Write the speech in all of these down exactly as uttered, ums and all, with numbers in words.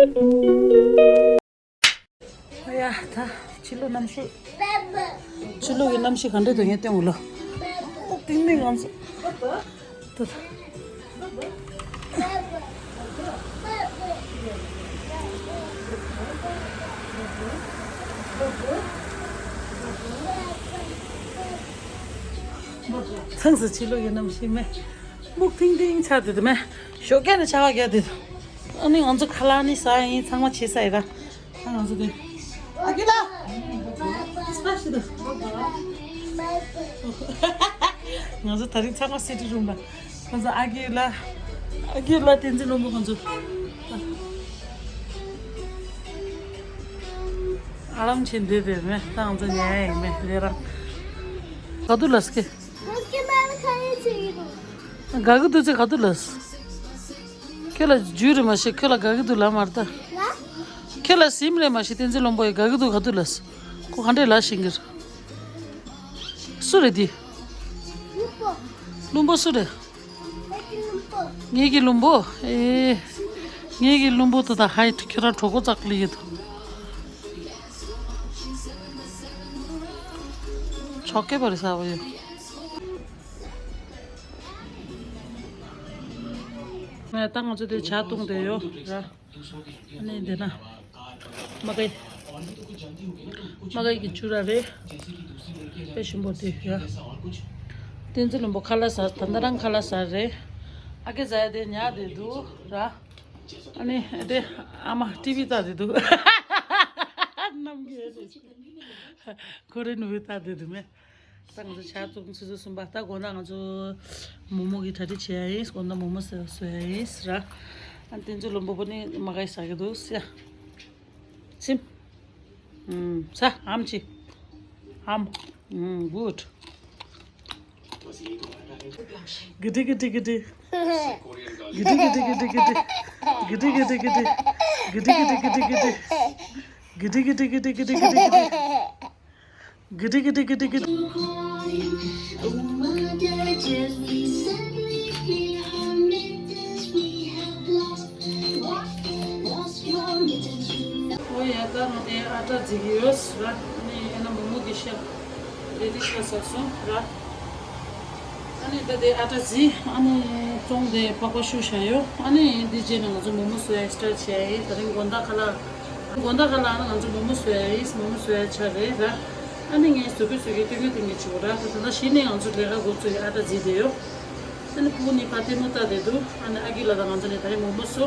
ཨ་ཡ། ད་ཕྱི་ལོགས་གནམ་གཤིས། ཕྱི་ལོགས་ཀྱི་གནམ་གཤིས་ག་འདྲ་འདུག་ངས་སྟོན་འོ་ལོ། ཏིང་ཏིང་ང་ཚོ། ད་ད། ཚང་སོ་ཕྱི་ལོགས་ཀྱི་གནམ་གཤིས་མེ། སྨུག་ཐིང་ཐིང་ཆགས་བསྡད་འདུག་མེ། ཞོགས་ཀས་ནས་ཆར་པ་བརྒྱབ་བསྡད་འདུག་ཨ་ནི་ང་ཚོ་ཁ་ལག་ནི་ཟ་ཡིན། ཚང་མ་ཕྱིན་ཚར་ཡིན་ར། ད་ང་ཚོ་དེ། ཨ་ཁུ་ལགས། ཨིས་པ་ཤི་དང་། ང་ཚོ་དེ་རིང་ཚང་མ་སི་ཊི་རུམ་ལ། ང་ཚོ་ཨ་ཁུ་ལགས། ཨ་ཁུ་ལགས་བསྟན་འཛིན་བློན་པོ་ང་ཚོ། ཨ་ལམ་ཆེན་འདོད་པའི་མེ། ད་ང་ཚོ་ཉལ་ཡ་ཡིན་མེ་རེད་ར། ག་དུས་ལ་སྐྱེ། དགའ་གི་འདུག་ཚེ་ག་དུས་ལ། ཁྱོད་ལ་རྒྱུས་རེད་མ་ཤེས། ཁྱོད་ལ་དགའ་གི་འདུག་ལབ་མ་རེད་ད། ལ། ཁྱོད་ལ་སིམ་རེད་མ་ཤེས། བསྟན་འཛིན་བློན་པོ་ཡི་དགའ་གི་འདུག་ག་དུས་ལ། ཁོ་ག་འདྲས་ལབ་ཤེས་ཀྱི་རེད། སུ་རེད་འདི། ལུམ་པོ། ལུམ་པོ་སུ་རེད། ངེད་ཀྱི་ལུམ་པོ། ངེད་ཀྱི་ལུམ་པོ། ཨེ། ངེད་ཀྱི་ལུམ་པོ་དེ་དང་ཧའི་ཁྱོད་རང་གྲོད་ཁོག་ཙག་ལི་ཡོད་དོ། ཆོག་གེ་བ་རེད་ཟ་བ་ཡོད། ང་ད་ང་ཚོ་དེ་ཇ་བཏུང་བསྡད་ཡོད་ར། ཨ་ནི་འདི་ན། མ་གི། མ་གི་གི་ཆུ་ར་རེད། དཔེ་ཞིམ་པོ་དེ་ཡ། བསྟན་འཛིན་ལུམ་པོ་ཁ་ལག་ཟ། ད་ལྟ་རང་ཁ་ལག་ཟ་རེད། ཨ་ཁུ་ཟ་ཡ་དེ་ཉལ་བསྡད་འདུག་ར། ཨ་ནི་དེ་ཨ་མ་ཊི་ཝི་ལྟ་བསྡད་འདུག་གནམ་གི་རེད། ཁོ་རེ་ནུ་བོས་ལྟ་བསྡད་འདུག་མེ། ད་ང་ཚོ་ཇ་བཏུང་ཆུ་ཚོད་གསུམ་པ། ད་དགོང་དག་ང་ཚོ་མོག་མོག་གི་གྲ་སྒྲིག་བྱེད་ཡ་ཡིན། དགོང་དག་མོག་མོག་བཟོ་བཟོ་ཡ་ཡིན་ར། ཨ་བསྟན་འཛིན་ལུམ་པོ་པོ་ནི་མ་གི་ཟ་གི་འདུག་ཟེར། ཚིམ། ཨུམ། ཟ། ཨམ་ཆི། ཨམ། ཨུམ། གུཌ། གི་ཏི་གི་ཏི་གི་ཏི། གི་ཏི་གི་ཏི་གི་ཏི། གི་ཏི་གི་ཏི་གི་ཏི། གི་ཏི་གི་ཏི་གི་ཏི། གི་ཏི་གི་ཏི་གི་ཏི། གི་ཏི་གི་ཏི་གི་ཏི། གི་ཏི་གི་ཏི་གི་ཏི་གི་ཏི། ཨོ་ཡ། ད་ནང་དེ་ཨ་ཊ་བརྫིས་ཀྱི་ཡོད་ར། ཨ་ནི་ཨེ་ན་མོག་མོག་གི་ཤ་རེ་ཌི་ཆགས་ཚར་སོང་ར། ཨ་ནི་ད་དེ་ཨ་ཊ་བརྫིས། ཨ་ནི་བཙོང་དེ་པགས་པ་བཤུ་བཞག་ཡོད། ཨ་ནི་འདི་རྗེས་ནས་ང་ཚོ་མོག་མོག་བཟོ་ཡ་སི་ཊར་ཊི་བྱས་ཡིན། དེ་རིང་དགོང་དག་ཁ་ལག་དགོང་དག་ཁ་ལག་ནི་ང་ཚོ་མོག་མོག་བཟོ་ཡ་ཡིན། མོག་མོག་བཟོ་ཡ་ཆ་རེད་ར། ཨ་ནི་ངས་བཟོ་གི་བཟོ་གི་སྟོན་གི་སྟོན་གི་བྱེད་དགོས་ར། ད་ད་ལྟ་གཞི་ནས་ང་ཚོ་ལས་ཀ་འགོ་བཙུགས་ཡི་ཨ་ཊ་བརྫིས་བསྡད་ཡོད། ཨ་ནི་ཕྲུ་གུ་གཉིས་ཕར་ལྟད་མོ་ལྟ་བསྡད་འདུག་ཨ་ནི་ཨ་ཁུ་ལགས་དང་ང་ཚོ་ནས་ད་རེས་མོག་མོག་བཟོ།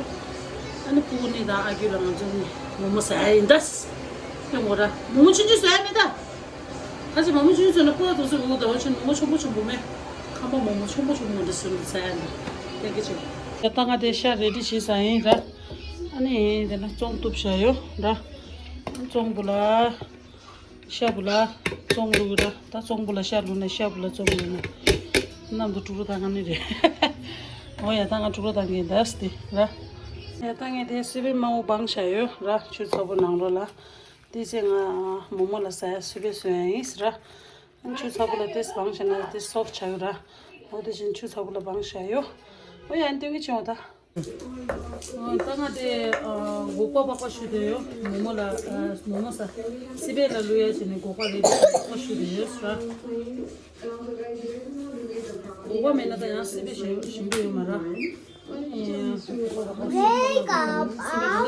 ཨ་ནི་ཕྲུ་གུ་གཉིས་དང་ཨ་ཁུ་ལགས་ང་ཚོ་ནས་མོག་མོག་ཟ་ཡ་ཡིན་ད། སྟོན་དགོས་ར། མོག་མོག་ཆུང་ཆུང་བཟོ་ཡ་མེད་ད། ཁ་ཅིག་མོག་མོག་ཆུང་ཆུང་བཟོས་ན་སྤུ་ར་དུ་སུ་འུ་ཟླ་བ་ཆེན་མོག་མོག་ཆུང་པོ་ཆུང་པོ་མེད། ཁམ་པ་མོག་མོག་ཆུང་པོ་ཆུང་པོ་འདི་སུ་ཟ་ཡ་ནི། ཏན་གི་ཆེ། ད་ལྟ་ང་དེ་ཤ་རེ་ཌི་བྱས་ཟ་ཡིན་ར། ཨ་ནི་དེ་ན་བཙོང་བཏུབ་བཞག་ཡོད་ར། བཙོང་བུ་ལ། ཤ་བུ་ལ། བཙོང་བླུགས་ར། ད་བཙོང་བུ་ལ་ཤ་བླུགས་ནས་ཤ་བུ་ལ་བཙོང་བླུགས་ནས། གནམ་དུ་དཀྲུག་རོ་ད་ང་ནི་རེད། འོ་ཡ། ད་ང་དཀྲུག་རོ་ད་ངས་འདས་ཏེ་ར། ཡ། ད་ངས་དེ་སི་པན་དམར་པོ་སྦངས་བཞག་ཡོད་ར། ཆུ་ཚ་པོ་ནང་ལོགས་ལ། དེ་ཚེ་ང་མོག་མོག་ལ་ཟ་ཡ་སི་པན་བཟོ་ཡ་ཡིན་ཟེར་ར། ཆུ་ཚ་པོ་ལ་དེ་སྦངས་བྱས་ན་དེ་སོབ་ཆགས་ཡོད་ར། འོ་དེ་བཞིན་ཆུ་ཚ་པོ་ལ་སྦངས་བཞག་ཡོད། འོ་ཡ། སྟོན་གི་བྱེད་འོ་ད། ཨ། ད་ང་དེ་ཨ་སྒོག་པ་པགས་པ་བཤུས་བསྡད་ཡོད། མོག་མོག་ལ། ཨ། མོག་མོག་ཟ། སི་པན་ལ་བླུག་ཡ་བྱས་ནས་སྒོག་པ་རེ་པགས་པ་བཤུས་བསྡད་ཡོད་ཟེར་ར། སྒོག་པ་མེད་ན་ད་ཡང་སི་པན་ཞིམ་ཞིམ་པོ་ཡོད་མ་ར། ཨ་ནི་སི་པན་ག་འདྲ་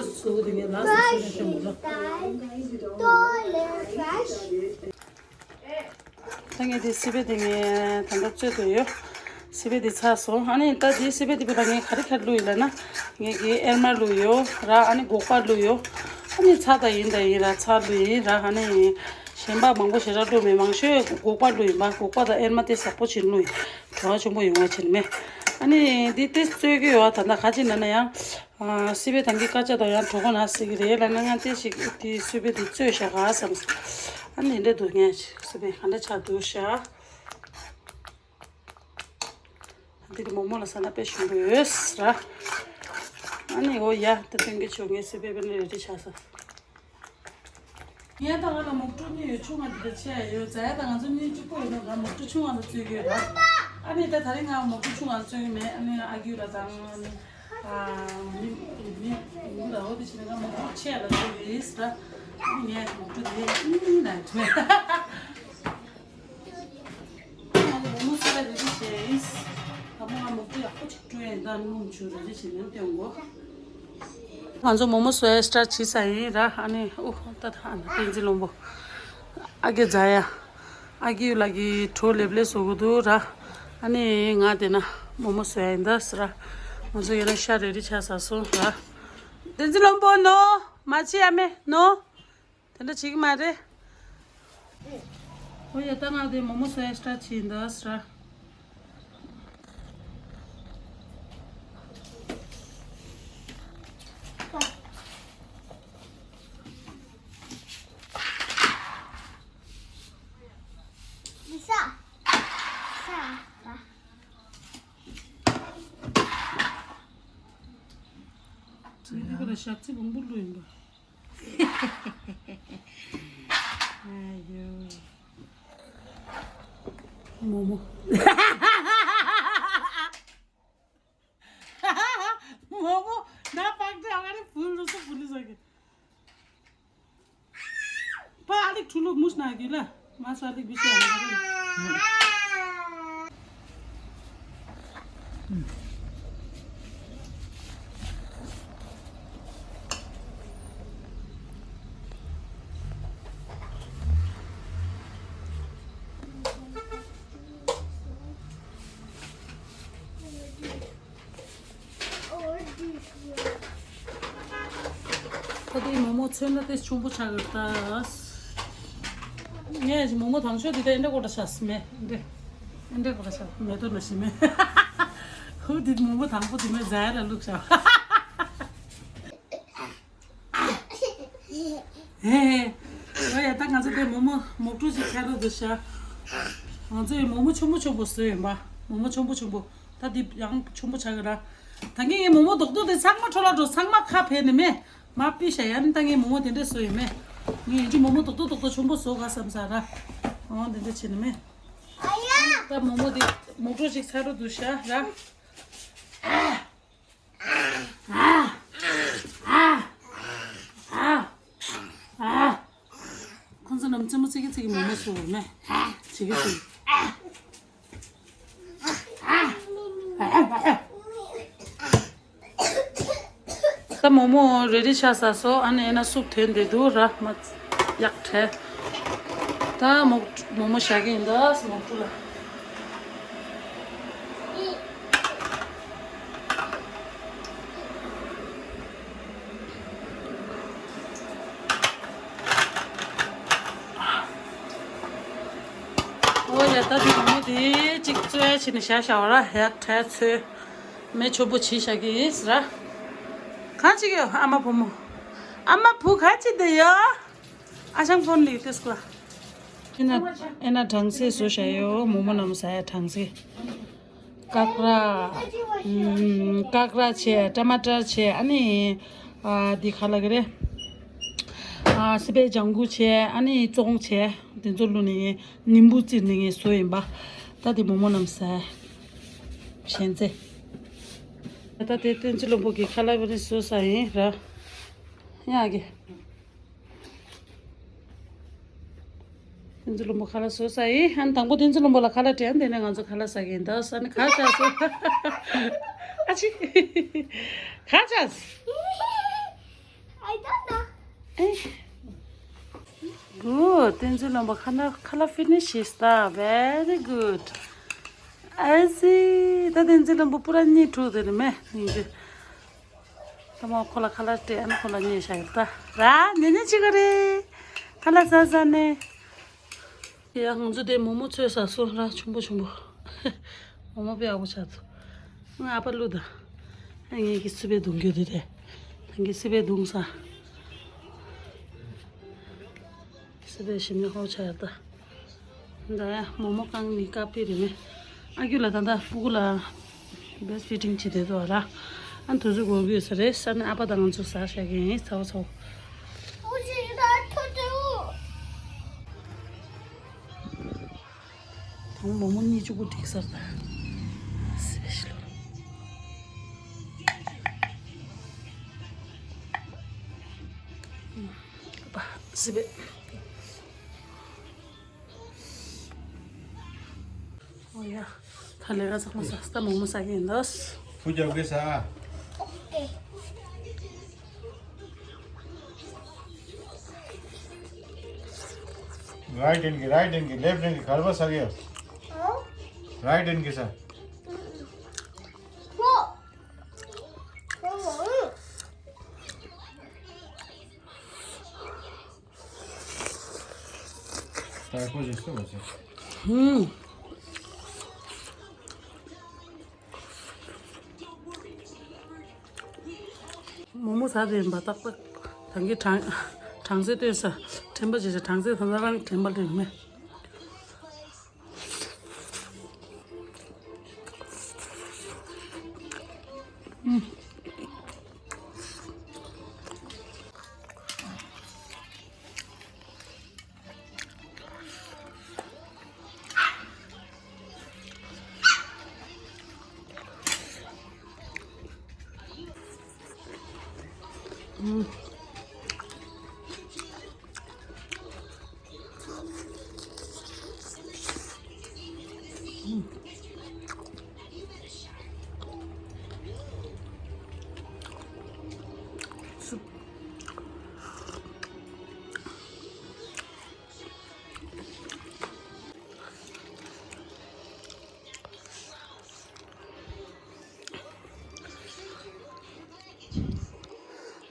སུ་ཚོ་དེ་ངས་ལག་ཟ་སི་པན་ཤ་མོ་ལ། ད་ངས་དེ་སི་པན་དེ་ངས་ད་ལྟ་བཙོས་བསྡད་ཡོད། སི་པན་དེ་ཚར་སོང་། ཨ་ནི་ད་དེ་སི་པན་དེ་བོད་ལ་ངས་ག་རེ་ག་རེ་བླུགས་ཡོད་ལབ་ན། ངས་ཀྱི་ཨེར་མ་བླུགས་ཡོད་ར། ཨ་ནི་སྒོག་པ་བླུགས་ཡོད། ཨ་ནི་ཚྭ་ད་ཡིན་ད་ཡིན་ར། ཚྭ་བླུགས་ཡིན་ར། ཨ་ནི་གཞན་པ་མང་པོ་ཞེ་དྲག་བླུགས་མེད། མང་ཤོས་སྒོག་པ་བླུགས་ཡིན་པ། སྒོག་པ་དང་ཨེར་མ་དེ་ཟབ་པོ་བྱས་བླུགས་ཡིན། བྲོ་བ་ཆེན་པོ་ཡོང་བ་བྱས་ནས་མེད། ཨ་ནི་དེ་དེ་བཙོས་ཀྱི་ཡོད། ད་ད་ག་ཅིག་ན་ན་ཡང་། ཨ། སི་པན་དང་གི་ཀ་ཅ་དང་ཡང་གྲོད་ཁོག་ན་སྲིད་ཀྱི་རེད་ལབ་ན། ང་དེ་ཞིག་དེ་སི་པན་དེ་བཙོས་བཞག་ག་བསམ། ཨ་ནི་འདྲ་འདུག་ངས་སི་པན་ག་འདྲ་ཆགས་འདུག་ཤག་འདི་གི་མོག་མོག་ལ་ཟ་ན་དཔེ་ཞིམ་པོ་ཡོད་ར། ཨ་ནི་འོ་ཡ། ད་སྟོན་གི་བྱེད་འོ། ངས་སི་པན་དཔེ་ནི་རེ་ཌི་ཆགས་སོང་། ངས་ད་ང་ལ་མོག་ཕྲུག་གཉིས་ཡོད། ཆུང་བ་འདི་འདྲ་ཆེ་ཡ་ཡོད། ཛ་ཡ་དང་ང་ཚོ་གཉིས་གཅིག་པོ་ཡིན་ནོ། ང་མོག་ཕྲུག་ཆུང་བ་ལ་བཙོས་ཀྱི་ཡོད་ར། ཨ་ནི་ད་ད་རིང་ང་མོག་ཕྲུག་ཆུང་བ་ལ་བཙོས་ཀྱི་མེད། ཨ་ནི་ཨ་ཁུ་ལགས་དང་ཨ་ནི། ཨ། མི་ ནི་ལ་འོ་དེ་བྱས་ན་ང་མོག་མོག་ཆེ་ལ་འགྲོ་རེད་ཟེར། ངས་མོག་འགྲོ་དེ་ཨིན་ན་འགྲོ། ང་མོག་མོག་བཟོ་ཡ་རེ་རེ་བྱས་ཡིན། ད་མོ་ང་མོག་འགྲོ་ཡག་པོ་ཅིག་འགྲོ་ཡིན། ད་སྣུམ་ཆུ་རེ་རེ་བྱས་ནས་སྟོན་གོ། ང་ཚོ་མོག་མོག་བཟོ་ཡ་སི་ཊར་བྱས་ས་ཡིན་ར། ཨ་ནི་ཨུ་ད་ད་ཨ་ན་བསྟན་འཛིན་བློན་པོ་ཨ་རྒས་རྫ་ཡ། ཨ་རྒས་ལགས་ཀྱིས་གྲོ་ལེབ་ལེབ་བཟོ་གི་འདུག་ར། ཨ་ནི་ང་དེ་ན་མོག་མོག་བཟོ་ཡ་ཡིན་ད་ཟེར་ར། ང་ཚོ་ཡོད་ན་ཤ་རེ་རེ་ཆགས་ས་སོང་ར། བསྟན་འཛིན་བློན་པོ་ནོ། མ་བྱེད་ཡ་མེད་ནོ། དེ་འདྲ་བྱེད་ཀྱི་མ་རེད། ཨོ་ཡ་ད་ང་དེ་མོག་མོག་བཟོ་ཡ་སི་ཊར་བྱས་ཡིན་ད་ཟེར་ར། ཚིག་འདི་ག་ལ་ཞག་ཚི་བོང་བུ་བླུགས་ཡིན་པ། ཨ་ཡོ། མོག་མོག་མོག་མོག་ན་པགས་ཏེ་ཨ་མ་རེ་བུ་ལུ་སུ་བུ་ལུ་ཟ་གི། པ་ཨ་ལིག་ཁྲུ་ལུག་མུས་ན་གི་ལ། མ་སུ་ཨ་ལིག་བི་ཤ་ཨ་ལིག་རེ། ད་དེ་མོག་མོག་ཚོས་ན་དེ་ཆུང་པོ་ཆགས་ཀྱི་རེད་ད། ངས་མོག་མོག་དང་ཤོས་དེ་ད་ཨེ་འདྲ་ཀོ་ད་ཤ་སི་མེ་འདྲ། ཨེ་འདྲ་ཀོ་ད་ཤ་མེ་ཏོ་ན་ཤི་མེ། ཧུ་དེ་མོག་མོག་དང་པོ་དེ་མེ་ཛའི་ལ་བླུགས་ཤག་ཧེ་ཧེ། ཨོ་ཡ་ད་ང་ཚོ་དེ་མོག་མོག་མོག་ཀྲུ་ཞིག་ཆགས་རོགས་འདུག་ཤག་ང་ཚོ་ཡི་མོག་མོག་ཆུང་པོ་ཆུང་པོ་བཟོས་ཡིན་པ། མོག་མོག་ཆུང་པོ་ཆུང་པོ། ད་འདི་ཡང་ཆུང་པོ་ཆགས་ཀྱི་ར། ད་གིན་ངའི་མོག་མོག་རྡོག་རྡོག་དེ་ཚང་མ་འཕྲོ་བརླག་འགྲོ། ཚང་མ་ཁ་ཕྱེ་ནི་མེད། མ་ཕྱེ་ཤག་ཡ་ནི་ད་ངའི་མོག་མོག་དེ་འདྲས་བཟོས་ཡོད་མེད། ངས་ཡིན་གྱི་མོག་མོག་རྡོག་རྡོག་ཆུང་པོ་བཟོ་ག་བསམ་ས་ར། འོ་འདི་འདྲས་བྱེད་ནི་མེད། ད་མོག་མོག་དེ་མོག་ཀྲུ་ཞིག་ཆགས་རོགས་འདུག་ཤག་ར། ཁོང་ཚོ་རྣམས་རྩེད་མོ་རྩེ་གི་རྩེ་གི་མོག་མོག་བཟོ་བར་མེད། བྱེད་ཀྱི་བྱེད་ཀྱི། ད་མོག་མོག་རེ་རེ་ཆགས་ས་སོ། ཨ་ནི་ཨེ་ན་སུབ་ཐོན་བསྡད་འདུག་ར། མ་ཡག་བྲལ། ད་མོག་མོག་མོག་བཞག་གི་ཡིན་ད་མོག་ཀྲུ་ལ། ཨོ་ཡ་ད་དེ་མོག་མོག་དེ་གཅིག་བཙོས་བྱས་ནས་བཞག་བཞག་པ་ར། ཡག་བྲལ་ཚོས། མེ་ཆོ་པོ་བྱས་བཞག་གི་ཡིན་ར། གང་བྱེད་ཀྱི་ཡོད་ཨ་མ་བུ་མོ། ཨ་མ་བུ་ག་བྱེད་བསྡད་ཡོད། ཨ་ཞང་ཕོན་ལི་ཏེས་ཀོ། ཨེ་ན་ཨེ་ན་གྲང་ཟས་བཟོ་བཞག་ཡོད། མོག་མོག་རྣམས་ཟ་ཡ་གྲང་ཟས། ཀག་ར། ཀག་ར་བྱས། ཊ་མ་ཊར་བྱས། ཨ་ནི་ཨ་འདི་ག་ལབ་ཀྱི་རེད། ཨ་སི་པན་ལྗང་གུ་བྱས། ཨ་ནི་ཙོང་བྱས། དེ་ཚོ་བླུགས་ནས་ངས་ནིམ་བུ་བཙིར་ནས་ངས་བཟོས་ཡིན་པ། ད་དེ་མོག་མོག་རྣམས་ཟ་ཡ་གཞན་ཚེ། ད་དེ་བསྟན་འཛིན་བློན་པོ་གི་ཁ་ལག་པ་ནི་བཟོས་ས་ཡིན་ར། ཡ་གི། བསྟན་འཛིན་བློན་པོ་ཁ་ལག་བཟོས་ས་ཡིན། ཨ་ནི་དང་པོ་བསྟན་འཛིན་བློན་པོ་ལ་ཁ་ལག་སྤྲད། ཨ་ནི་དེ་ནས་ང་ཚོ་ཁ་ལག་ཟ་གི་ཡིན་ད། ཨ་ནི་ག་ཆགས་སོང་། ཨ་ཅི། ག་ཆགས། I don't know. ཨེ། Good. བསྟན་འཛིན་བློན་པོ་ཁ་ན་ཁ་ལག་finish is the very good. ཨ་ཙི། ད་བསྟན་འཛིན་བློན་པོ་པུ་ར་གཉིད་འཁྲུག་དེ་རེད་མེད་ནིང་ཅི། ད་མ་ཁོ་ལ་ཁ་ལག་སྤྲད། ཨ་ནི་ཁོ་ལ་ཉེ་ཤ་ཡོད་ད། ར་ཉེ་ཉེ་ཅི་ག་རེད། ཁ་ལག་ཟ་ཟ་ནས། ཡ་ང་ཚོ་དེ་མོག་མོག་ཚོས་ས་སོ་ར། ཆུང་པོ་ཆུང་པོ། མོག་མོག་དཔེ་ཡག་པོ་ཆགས་འདུག་ང་ཨ་ཕ་བླུགས་ད། ཨ་ངེད་ཀྱི་སི་པན་བརྡུང་རྒྱུ་དེ་རེད། ད་ངེད་སི་པན་བརྡུང་ས། སི་པན་ཞིམ་ནི་ཧོ་ཆགས་ཡ་ད། ད་ཡ་མོག་མོག་བཀང་ནི་ཀ་པི་རེད་མེད། ཨ་ཁུ་ལ་ད་ད་སྤུ་གུ་ལ། Best fitting བྱེད་དེ་འདུག་ར། ཨ་ནི་དུས་ཚོད་འགོར་གྱི་ཡོད་ས་རེད། ས་ནི་ཨ་ཕ་དང་ང་ཚོ་ཟ་བཞག་གི་ཡིན། ཚ་བོ་ཚ་བོ། དང་མོག་མོག་གཉིས་གཅིག་པུ་འགྲིག་ས་རེད་ད། སེ་ཤི་ལོ། སི་པེ། ཨོ་ཡ། ད་ལས་ཀ་ཚང་མ་ཟ་ད་མོག་མོག་ཟ་གི་ཡིན་ད། བུ་རྒྱབ་ཀྱི་ཟ། རའིཊ་ཧེན་གི་རའིཊ་ཧེན་གི་ལེཕཊ་ཧེན་གི་གར་པ་ཟ་གི་ཡོད། རའིཊ་ཧེན་གི་ཟ། ཧུམ། མོག་མོག་ཟ་དེ་ཡིན་པ་ཏག་ཏག་ད་གིན་གྲང་གྲང་ཟས་སྟོན་ས། དྲན་པ་བྱེད་ས། གྲང་ཟས་ད་ལྟ་རང་དྲན་པ་ལེན་མེད།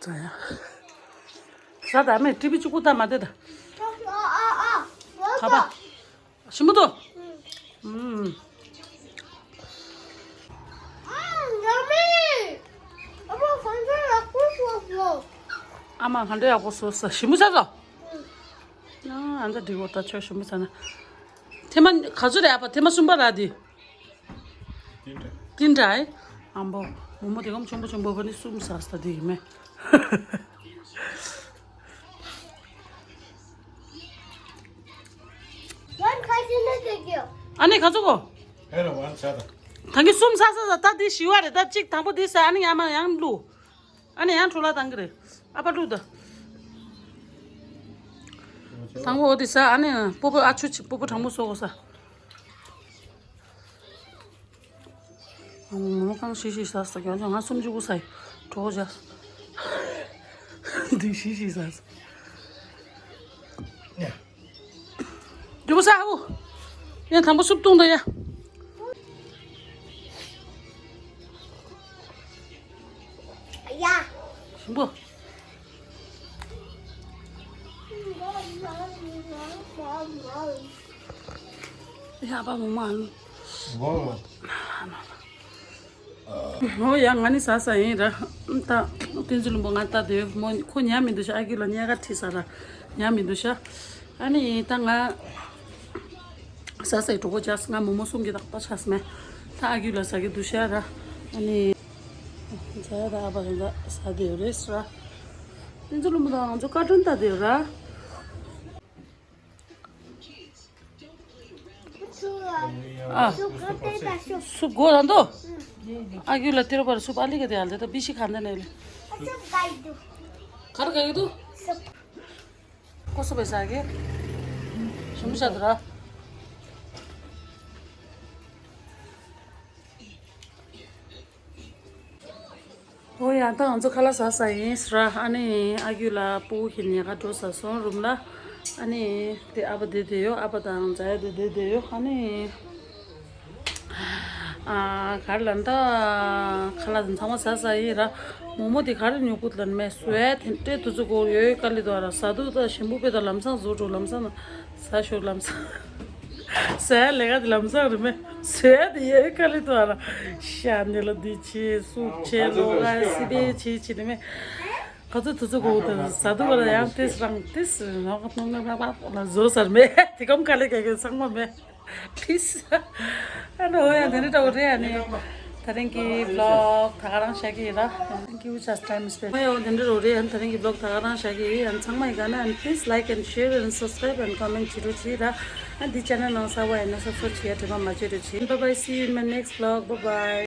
ཟ་ཡ། ཟ་ད་མེད་ཀྲི་པི་གཅིག་པུ་ད་མ་དེ་ད། ཁ་པ། ཞིམ་པོ་འདུག་ཨུམ། ཨ་མ་ག་འདྲ་ཡག་པོ་བཟོས་སོང་། ཨ་མ་ག་འདྲ་ཡག་པོ་བཟོས་སོང་། ཞིམ་པོ་ཟ་སོང་། ཨ་ཨ་འདྲ་འགྲིག་གོ་ད་ཆོས་ཞིམ་པོ་ཟ་ན། ཐེངས་མ་ག་ཚོད་རེད་ཨ་ཕ། ཐེངས་མ་གསུམ་པ་ར་འདི། ཏིན་ཏྲ་ཨེ། ཨམ་བོ། མོག་མོག་དེ་གམ་ཆུང་པོ་ཆུང་པོ་བ་ནི་གསུམ་ཟ་ས་དེ་ཡིན་མེད། ཨ་ནི་ག་ཚོད་གོ། ཧེ་ལ་ཝན་ཆ་ད། ད་གིན་གསུམ་ཟ་ས་ཟ་ད་འདི་བཞི་བ་རེད། ད་གཅིག་དང་པོ་འདི་ཟ། ཨ་ནི་ཡང་མ་ཡང་བླུག་ཨ་ནི་ཡང་འཕྲོ་བརླག་བཏང་གི་རེད། ཨ་ཕ་བླུག་ད། དང་པོ་འོ་དེ་ཟ། ཨ་ནི་སྤོ་བོ་ཨ་ཆུ་ཆི་སྤོ་བོ་དྲང་པོ་བཟོ་གོ་ས། ཨ་ནི་མོག་མོག་གང་ཞིག་ཞིག་ཟ་ས་ཀྱང་ང་སུམ་ཅུ་དགུ་ཟ་ཡི། གྲོགས་ཇ། འདི་ཞིག་ཞིག་ཟ་ས། རྒྱུ་བ་ས་ཧུ། ཡ་དང་པོ་སུབ་བཏུང་ད་ཡ། ཡ། ཞིམ་པོ། ཡ་པ་མོ་མ་ཨ་ནི། ཝོ། ཨོ་ཡ་ང་ནི་ཟ་ས་ཡིན་ར། ད་བསྟན་འཛིན་ལྷུན་པོ་ང་ལྟ་དེ་མོ་ཁོ་ཉལ་མི་འདུག་ཤག་ཨ་ཁུ་ལ་ཉལ་ཁ་ཁྲིད་ས་ར་ཉལ་མི་འདུག་ཤག་ཨ་ནི་ད་ང་ཟ་སའི་གྲོགས་པོ་ཅག་ང་མོག་མོག་གསུམ་གྱི་རྟག་པར་ཆགས་མེད། ད་ཨ་ཁུ་ལ་ཟ་གི་འདུག་ཤག་ར། ཨ་ནི་ཟ་ཡ་ད་ཨ་ཕ་ཟ་ཟ་དེ་རེད་ཟེར་ར། བསྟན་འཛིན་ལྷུན་པོ་དང་ང་ཚོ་ཀར་ཊུན་ལྟ་དེ་ར། ཨ། སུབ་གོ་ད་འདུག་ཨ་ཁུ་ལ་ཏི་རུ་པར་སུབ་ཨ་ལི་ག་དེ་ཨ་ལི་ད་བི་ཤི་ཁ་འདི་ནས་ལི། གར་ག་གི་འདུག་ཀོ་སུབ་བས་ཟ་གི་ཞུམ་ཤ་དུ་ར། ཨོ་ཡ་ད་ང་ཚོ་ཁ་ལག་ཟ་ས་ཡིན་ཟེར་ར། ཨ་ནི་ཨ་ཁུ་ལ་སྤུ་གུ་ཁྱེར་ཉལ་ཁ་འགྲོ་ས་སོང་རུམ་ལ། ཨ་ནི་དེ་ཨ་ཕ་དེ་དེ་ཡོད། ཨ་ཕ་དང་ཛ་ཡ་དེ་དེ་དེ་ཡོད། ཨ་ནི་ཨ་གར་ལ་ད་ཁ་ལག་དེ་ཚང་མ་ཟ་ས་ཡིན་ར། མོག་མོག་དེ་ག་རེ་ཉོ་གི་ལན་མེད་སུ་ཡ་དེ་འདྲའི་དུས་ཚོད་གོ་ཡོད་ཀ་ལི་དོ་ར། ཟ་དུས་ད་ཞིམ་པོ་དཔེ་ད་ལམ་སང་བཟོ་འགྲོ་ལམ་སང་ཟ་ཤོག་ལམ་སང་། ཟ་ཡ་ལས་ཀ་དེ་ལམ་སང་རེད་མེད། ཟ་ཡ་དེ་ཡ་ཀ་ལི་དོ་ར། ཤ་ནི་ལ་དེ་བྱེད་སུབ་བྱེད་ལོ་ག་སི་པེ་བྱེད་བྱེད་ནི་མེད། ག་ཚོད་དུས་ཚོད་གོ་དེ་ཟ་དུས་ག་ལ་ཡང་ཏེས་རང་ཏེས་རང་ལ་བཟོ་ས་རེད་མེད། དེ་གམ་ཀ་ལི་ག་གི་ཚང་མ་མེད། Please. ཨ་ནི་འོ་ཡ་དེ་འདྲ་འདྲ་བོ་རེད། ཨ་ནི་ད་རིང་གི་vlog་ད་ག་རང་བཞག་གི་ཡིན་ར། Thank you, just time spent. འོ་ཡ་འོ་དེ་འདྲ་འདྲ་བོ་རེད། ཨ་ནི་ད་རིང་གི་vlog་ད་ག་རང་བཞག་གི་ཡིན། ཨ་ནི་ཚང་མ་ཡི་ག་ན་ཨ་ནི་please like and share and subscribe and comment་བྱེད་རོགས་བྱེད་ར། ཨ་ནི་འདི་channel་ནང་གསར་པ་ཡིན་ན་subscribe་བྱེད་ཡ་དྲན་པ་མ་བརྗེད་རོགས་བྱེད། Bye bye, see you in my next vlog. Bye bye.